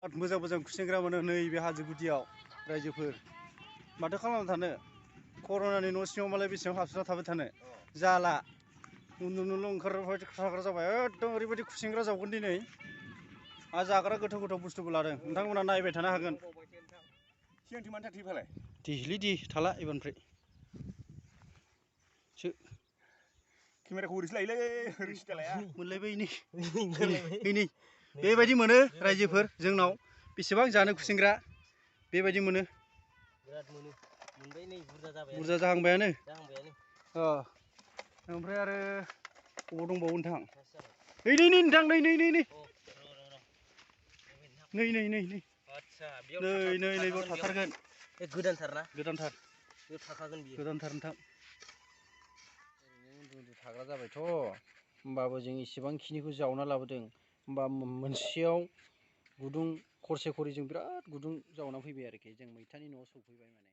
मोजां मोजां खुसेंग्रा मोनो नैबे हाजो गुदियाव रायजोफोर माथो खालामना थानो कर'नानि न' सिङाव मालाय बेसेबां हाबसोना थाबाय थानो जाला उन्दुनोल' ओंखारबाय थाग्रा जाबाय एकदम ओरैबायदि खुसेंग्रा जावगोन दिनै आरो जाग्रा गोथाव गोथाव बुस्थुबो लादों नोंथांमोना नायबाय थानो हागोन सिगांथिं मानो थाथों फालाय दिहलै थाला एबारनिफ्राय केमेराखौ ओरैसो लायोलै ओरैसो लाया मोनलायबाय नै बेबायदि मोनो रायजोफोर जोंनाव बेसेबां जानो खुसेंग्रा बेबायदि मोनो बिराद मोनो मोनबाय नै बुरजा जाहांबायानो ओमफ्राय आरो अबाव दंबावो नोंथां नै नोंथां नै आदसा बेयाव थाथारगोन गोदानथार नोंथां ओरैनो उन्दु थाग्रा जाबायथ' होमबाबो जों इसेबांखिनिखौ जावना लाबोदों होमबा मोनसेयाव गुदुं खरसे खरि जों बिराद गुदुं जावना फैबाय आरोखि जों मैथानि न'आव सौफैबाय माने